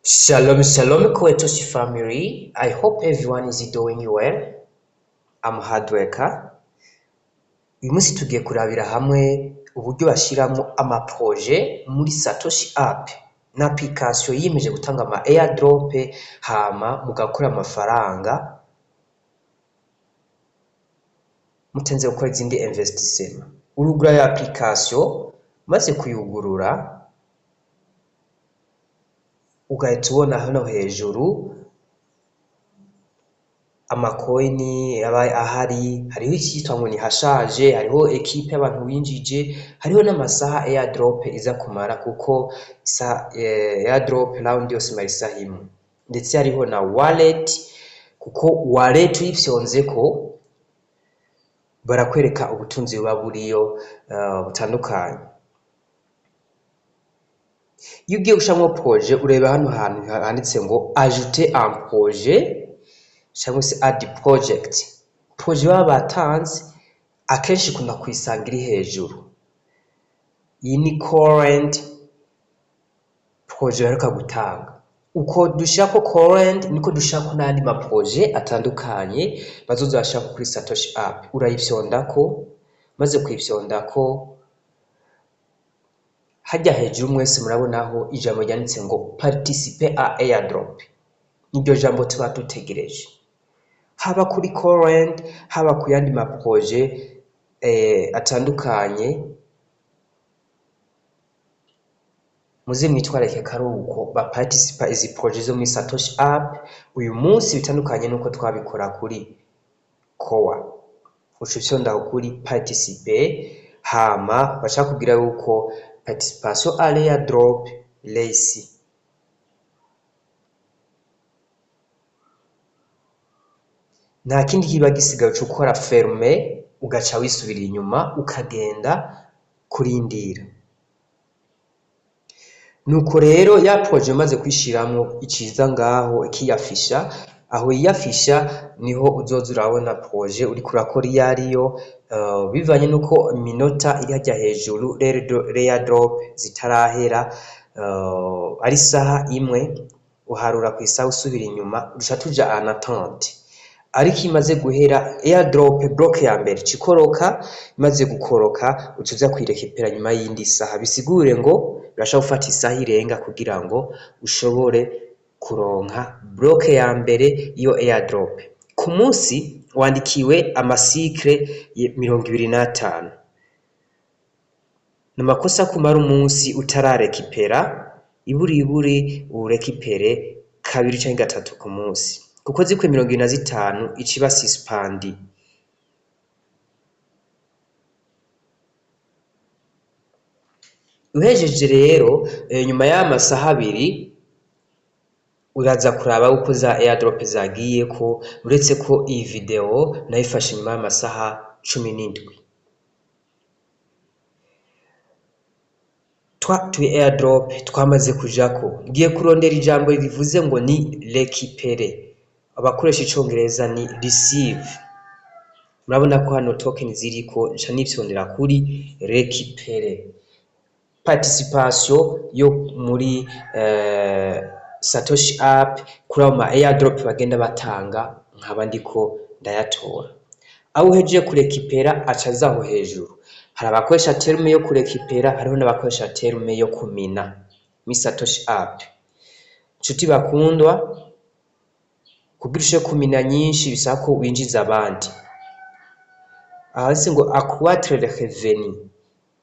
Shalom, shalom, Kwetoshi family. I hope everyone is doing well. I'm hard worker. Uyu munsi tugiye kurabira hamwe uburyo bashiramwo amaproje muri Satoshi app. Ni application yiyemeje gutanga ama airdrop hama mugakora amafaranga mutarinze gukora izindi investissement. Urugura ya application, umaze kuyugurura ugahita ubona hano hejuru amakoini aba ahari, hariho icitwa ngo ni hashaje, hariho ekipe y'abantu binjije, hariho n'amasaha airdrop iza kumara kuko airdrop round yose imara isaha imwe. Ndetse hariho na wallet, kuko wallet uyifyonzeko barakwereka ubutunzi buba buriyo butandukanye. Iyo ugiye gushiramwo projet ureba hano hantu handitse ngo ajouter un projet cyangwa se add project. Projet baba batanze akenshi ikunda kuyisanga iri hejuru. Iyi ni current projet baheruka gutanga. Uko dushirako current niko dushirako n'ayandi ma projet atandukanye bazoza barashirako kuri Satoshi app. Urayifyondako, umaze kuyifyondako harya hejuru mwese murabonaho ijambo ryanditse ngo participer à airdrop. Niryo jambo tuba dutegereje. Haba kuri current, haba ku yandi ma projet atandukanye, muze mwitwararike ko ari uko baparticipa izi projet zo muri Satoshi app. Uyu munsi bitandukanye nuko twabikora kuri Core. Uca ufyonda kuri participer, hama baca bakubwira yuko participation à l'airdrop réussie. Nta kindi kiba gisigaye, uca ukora ferme ugaca wisubira inyuma ukagenda kurindira. Nuko rero ya projet umaze kuyishiramwo iciza ngaho ikiyafisha, aho yiyafisha niho uzoza urabona projet uriko urakora iyo ariyo, bivanye nuko iminota iri harya hejuru airdrop zitarahera, ari isaha imwe uharura kw'isaha usubira inyuma duca tuja en attente. Ariko iyo imaze guhera airdrop block ya mbere ica ikoroka, imaze gukoroka uca uza kuyirekipera nyuma y'iyindi saha, bisigure ngo birashobora gufata isaha irenga kugira ngo ushobore kuronka block ya mbere y'iyo airdrop. Ku munsi wandikiwe amasikre 25. Ni amakosa kumara umunsi utararekipera, iburiburi urekipere kabiri canke gatatu ku munsi, kuko zikwiye 25 ica iba suspendue. Uhejeje rero nyuma y'aya masaha abiri uraza kuraba uko za airdrop zagiyeko, uretse ko iyi video nayifashe nyuma y'amasaha 17. Twa tu airdrop twamaze kujako, ngiye kurondera ijambo rivuze ngo ni récupérer, abakoresha icongereza ni receive. Murabona ko hano token ziriko, nca nifyondera kuri récupérer. Participation yo muri Satoshi app kuri ayo ma airdrop bagenda batanga nkaba ndiko ndayatora. Aho uhejeje kurekipera aca aza aho hejuru. Hari abakoresha terme yo kurekipera, hariho n'abakoresha terme yo kumina muri Satoshi app. Nshuti bakundwa, kugira ushobore kumina nyinshi bisaba ko winjiza abandi. Ahanditse ngo accroître le revenu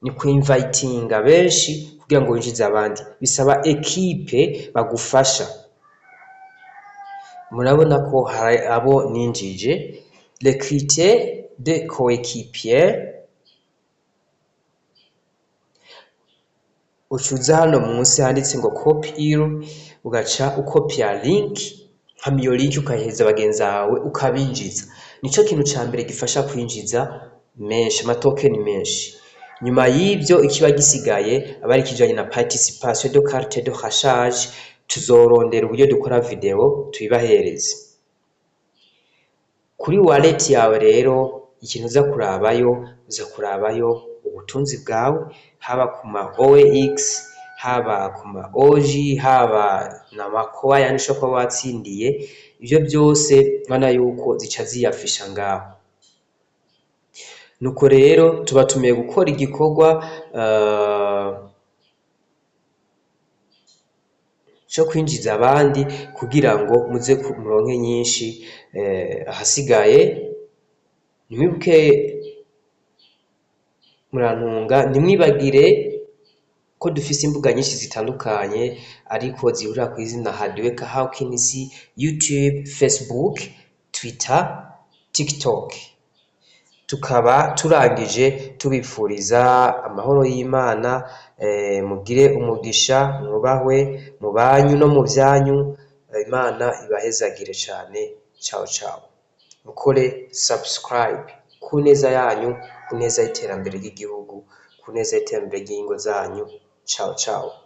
ni kwinvitinga benshi kugira ngo winjize abandi, bisaba ekipe bagufasha. Murabona ko hari abo ninjije, recruter des coéquipiers, uca uza hano munsi handitse ngo copy URL, ugaca ukopya link, hama iyo link ukayihereza bagenzi bawe ukabinjiza. Nico kintu ca mbere gifasha kwinjiza menshi, amatokeni menshi. Nyuma y'ivyo ikiba gisigaye aba ari ikijanye na participation de carte de recharge, tuzorondera uburyo dukora video tubibahereze. Kuri wallet yawe rero ikintu uza kurabayo, uza kurabayo ubutunzi bwawe, haba ku ma OKX, Haba ku ma OG, haba na makowa yandi ushobora kuba watsindiye, ivyo byose urabona yuko zica ziyafisha ngaho. Nuko rero tubatumiye gukora igikorwa co kwinjiza abandi kugira ngo muze muronke nyinshi. Ahasigaye ntimwibuke, murantunga, ntimwibagire ko dufise imbuga nyinshi zitandukanye ariko zihurira kw'izina Hardworker Hawkins: YouTube, Facebook, Twitter, TikTok. Tukaba turangije tubifuriza amahoro y'Imana. Mugire umugisha, mwubahwe mu banyu no mu vyanyu. Imana ibahezagire cane. Ciao ciao. Mukore subscribe ku neza yanyu, ku neza y'iterambere ry'igihugu, ku neza y'iterambere ry'ingo zanyu. Ciao ciao.